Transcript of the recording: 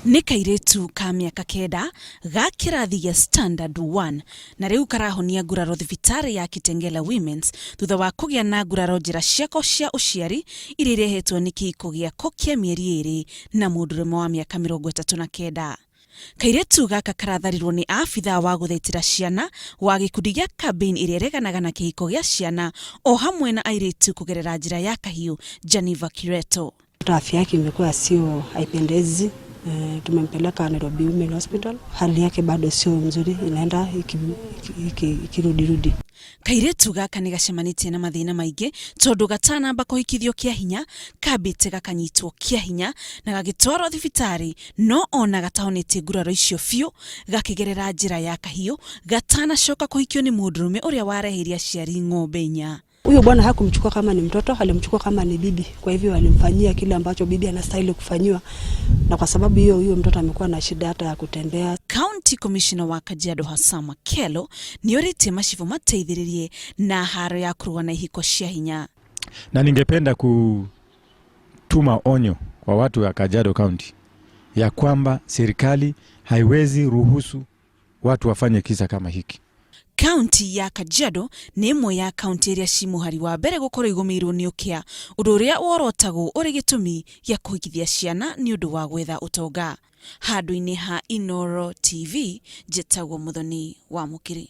Nĩ kairĩtu ka mĩaka kenda ga kĩrathi gĩa Standard One na rĩu karahonia nguraro thibitarĩ ya Kitengela Women's thutha wa kũgĩa na nguraro njĩra ciako cia ũciari iria irehetwo nĩ kĩhiko gĩako kĩa mĩeri ĩrĩ na mũndũrũme wa mĩaka 39. Kairĩtu gaka karatharirwo nĩ abithaa wa gũthaitĩra ciana wa gĩkundi gĩa kambĩini ĩrĩa ĩreganaga na kĩhiko gĩa ciana o hamwe na airĩtu kũgerera njĩra ya kahiũ Janiva Kireto. Afya yake imekuwa sio haipendezi. E, tumempeleka Nairobi Women Hospital, hali yake bado sio nzuri, inaenda ikirudirudi. Kairĩtu gaka nĩ gacemanĩtie na mathĩna maingĩ tondũ gatanamba kũhikithio kĩa hinya kambĩte gakanyitwo kĩa hinya na gagĩtwarwo thibitarĩ no ona gatahonĩtie nguraro icio biũ gakĩgerera njĩra ya kahiũ gatanacoka kũhikio nĩ mũndũrũme ũrĩa wareheire aciari ng'ombe inya. Huyo bwana hakumchukua kama ni mtoto, alimchukua kama ni bibi. Kwa hivyo alimfanyia kile ambacho bibi anastahili kufanyiwa, na kwa sababu hiyo huyo mtoto amekuwa na shida hata ya kutembea. County Commissioner wa Kajiado Hassan Makelo nĩ orĩtie macibũ mateithĩrĩrie na haro ya kũrũa na ihiko cia hinya. Na ningependa kutuma onyo kwa watu wa Kajiado County ya kwamba serikali haiwezi ruhusu watu wafanye kisa kama hiki. Kaunti ya Kajiado nĩ ĩmwe ya kaunti iria ci mũhari wa mbere gũkorwo igũmĩirwo nĩ ũkĩa, ũndũ ũrĩa worotagwo ũrĩ gĩtũmi gĩa kũhikithia ciana nĩ ũndũ wa gwetha ũtonga. Handũ-inĩ ha Inooro TV, njĩtagwo Mũthoni wa Mũkiri.